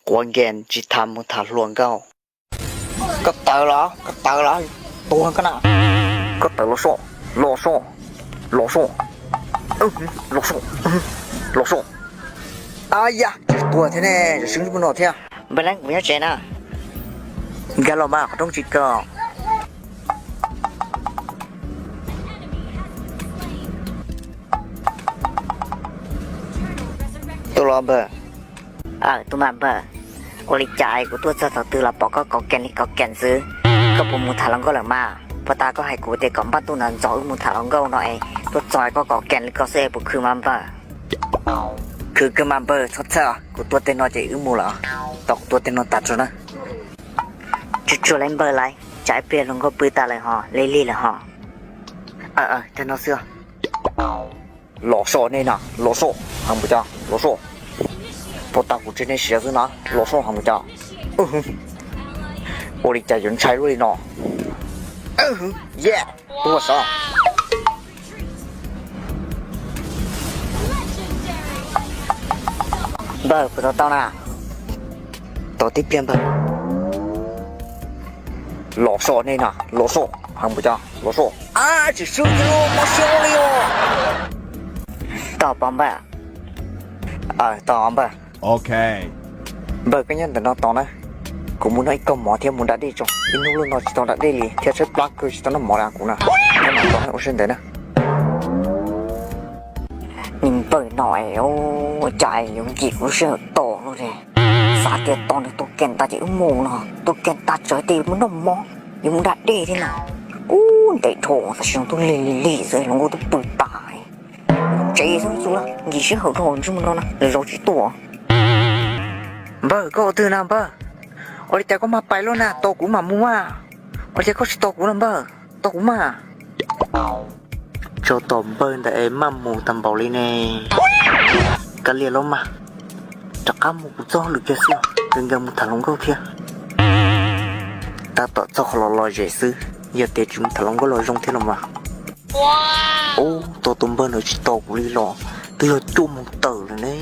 Quav nkees tsis tham mus tham hluas nkauj. Koj tawm los, koj tawm los, tuag koj na. Koj tawm los soj, los soj, los soj, los soj, los soj. Ab ya, tsis tuag thiab ne, tseem swb mus no thiab. Npawg Leeb, kuv nyob tsev na. Nkag los mas, qhov rooj tsis kaw. Tuaj los npawg. Aw, tuaj mas npawg. Ua li cas es kuv tuaj txog thaum twg los pom koj kov kees li kov kees xwb? Koj puas mus tham hluas nkauj lawm mas? Puag ta koj hais kuv tias kom npaj tub ntawd ntxov wb mus tham hluas nkauj no es tuaj txog koj kov kees li koj xwb es puas khwv mas npawg? Khwv kawg mas npawg, txhob txhawj, kuv tua teg no ces wb mus lawm. Tos kuv tua teg no tas tso na. Tsuag tsuag li npawg lauj, tsam ib pliag hluas nkauj pw tas lawm ho, lig lig lawm ho. Aw, teg no xwb. Los soj nej na, los soj, hais mus cas los soj. Puag ta kuv tseg nej siav xwb na, los soj hais mus cas. Ua li cas yuav ntshai luaj li no. Yeah, tuag sav. Npawg, puas tau tau na? Tau tib pliag npawg. Los soj nej na, los soj, hais mus cas los soj. Ab, tsis swb kiag, mob siab li os. Tau pom npawg. Tau npawg. Npawg, koj nyob ntawm no tos na, kuv mus noj ib kaug mov thiab mus da dej tso, ib hnub lub no tsis tau da dej li thiab tshaib plab kawg tsis tau noj mov li kuv na. Nyob no tos ua siab ntev na. Niag npawg no es ua cas yuav nkim kuv sij hawm tos luaj li. Xav tias tos nws tua kees tas ces wb mus no, tua kees tas tsawv ces mus noj mov, yuav mus da dej thiab no. Ub, ntev dhau, tam sim no twb lig lig lig xwb, hluas nkauj twb pw tas. Tsev xwb txus lawm, nkim sij hawm dhau ntsej muag no na, lwm zaus tsis tuaj. Npawg, koj ua twg na npawg? Ua li cas koj maj pais luaj na, tos kuv mam mus mas. Ua li cas koj tsis tos kuv na npawg, tos kuv mas. Tso tos npawg ntawd es maj mus tag npaum li ne. Kav liam los mas, rov qab mus kuv txoj hauj lwm kiag xwb, nkag nkag mus tham hluas nkauj thiab. Tab tom txog qhov los lom zem xwb, yog tias tsis mus tham hluas nkauj los zoo thiab los mas. Ub, tos tus npawg ntawd tsis tos kuv li los twb yog cuaj moos tawm lawm ne.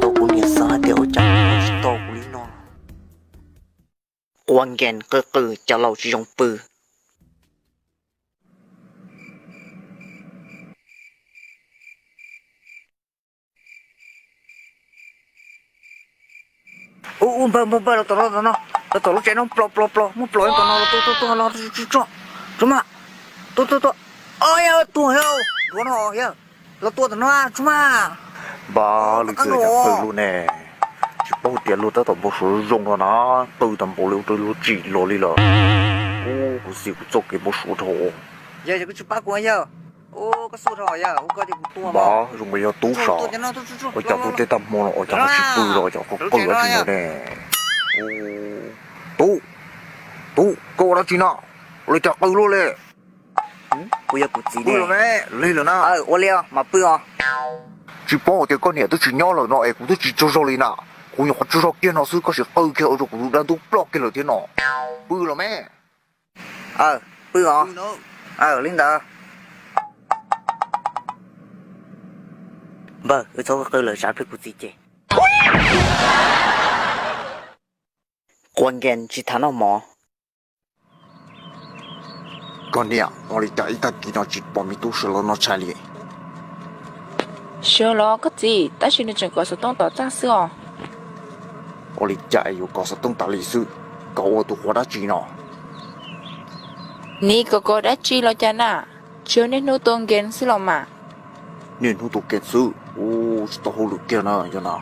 Tos kuv niam xav hais tias ua cas tsis tos kuv li no. Quav nkees qw qw, cov laus tsis zoo pw. Ub, ub, npawg, npawg, npawg, los tom no, los tom no, los tom lub tsev no, plos, plos, plos, muab plos tom no, los tuaj, tuaj, tuaj, los, tso, tso, tso mas, tuaj, tuaj, tuaj, o yog tuag yog, duav no yog, los tua tom no, tso mas. Npab, lub txwj yog pw lub ne, tsis paub tias luag tab tom npau suav zoo no na, pw tag npaum li ua rau luag tsim los li lawm. Ub, kuv xav kuv txoj kev npau suav dhau. Yog, yog koj tsis pab kuv yog, ub, koj xub dhau yog, ub, koj tias kuv tua mas. Npab, zoo nkaus yog tub sav, ua cas tus tej tag hmo no ua cas ho tsis pw los, ua cas qw qw dab tsi no ne? Tub, tub, koj ua dab tsi no? Ua li cas qw luaj li? Kuv yog kuv txiv ne. Lig lawm na. Ua li mas pw os. Tsis paub hais tias koj niam twb tsis nyob lawm no es kuv twb tsis tsaug zog li na. Kuv nyuam qhuav tsaug zog kiag no xwb koj sim qw kiag ua rau kuv da ntub ploj kiag lawm thiab no. Pw los me. Pw os. Li ntawd. Npawg, wb txhob qw lawm tsam plig kuv txiv ces. Quav nkees tsis tham noj mov. Koj niam, ua li cas ib tag kis no tsis pom me tub sawv los noj tshais li? Sawv los koj txiv, tab sis nws tseem kov xov tooj tom txaj xwb os. Ua li cas yuav kov xov tooj tas li xwb? Kov ua tus quav dab tsi no? Nim kov kov dab tsi los cas na? Tsis yog niaj hnub tua nkees xwb los mas. Niaj hnub tua nkees xwb, ub, tsis tau hauj lwm kiag na yog na.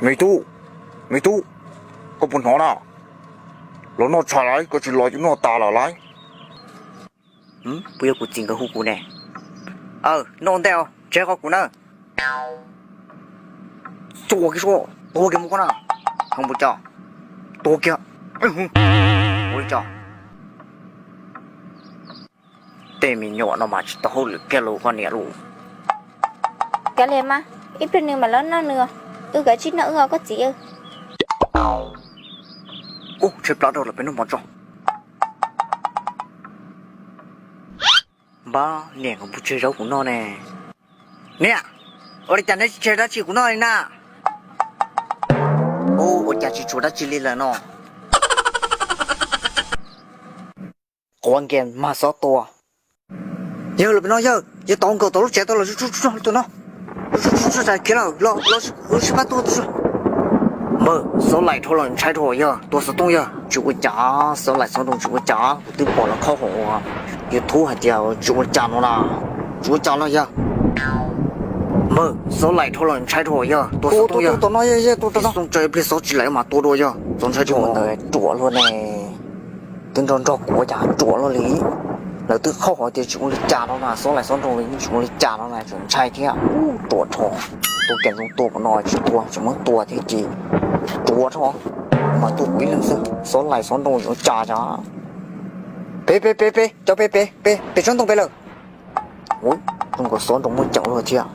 Me tub, me tub, koj puas hnov na? Los noj tshais lawm, koj tsis los yuav noj tas lawm lauj. Puas yog kuv txiv nkawd hu kuv ne? Aw, noj ntej os, tseg qhov kuv na. Txua kiag sua, tua kiag mus koj na. Hais mus cas, tua kiag. Ua li cas? Tej me nyuam no mas tsis tau hauj lwm kiag lauj koj niam lauj. Kav liam mas, ib pliag nws mam los noj nws, wb kav tsij noj wb os koj txiv. Ub, tshaib plab dhau lawm peb noj mov tso. Npab, niam nkawd puas tseg zaub kuv noj ne? Niam, ua li cas neb tsis tseg dab tsi kuv noj li na? cas tsis tshuav dab tsi li lawm no. Quav nkaus mag xob tua. Yawg, los pem no yawg, yawg, tau nkaus tom lub tsev tau los, tus no, khiav lawm, los sib pab tua. Npawg, xob laim dhau los ntshai dhau yawg, tua xov tooj yawg. Tsis ua cas, xob laim xob nroos tsis ua cas, kuv twb pom lawv qhov hauv YouTube hais tias tsis ua cas no na. Tsis ua cas no yawg. Npawg, xob laim dhau los ntshai dhau yawg, tua xov tooj yawg. Tua tom no, tua tom no, xoo tso ib pliag xob tsis laim mas tua dua yawg, txaus ntshai dhau. Ruam luaj ne, twb nrog nrog kuv ua cas ruam luaj li. Lawv twb qhauj hais tias tsis ua li cas no na, xob laim xob nroos li tsis ua li cas no na, tseem ntshai thiab. Ruam dhau. Tua kiag ntsoov tua, qhov no tsis tua, tsis muab tua thiab ces ruam dhau. Mas tua kuv ib leeg xwb, xob laim xob nroos yuav cas cas. Pem pem pem pem, cov pem pem pem pem tsob ntoo pem lawm. Ua, zoo nkaus xob nroos muaj ceem luaj thiab.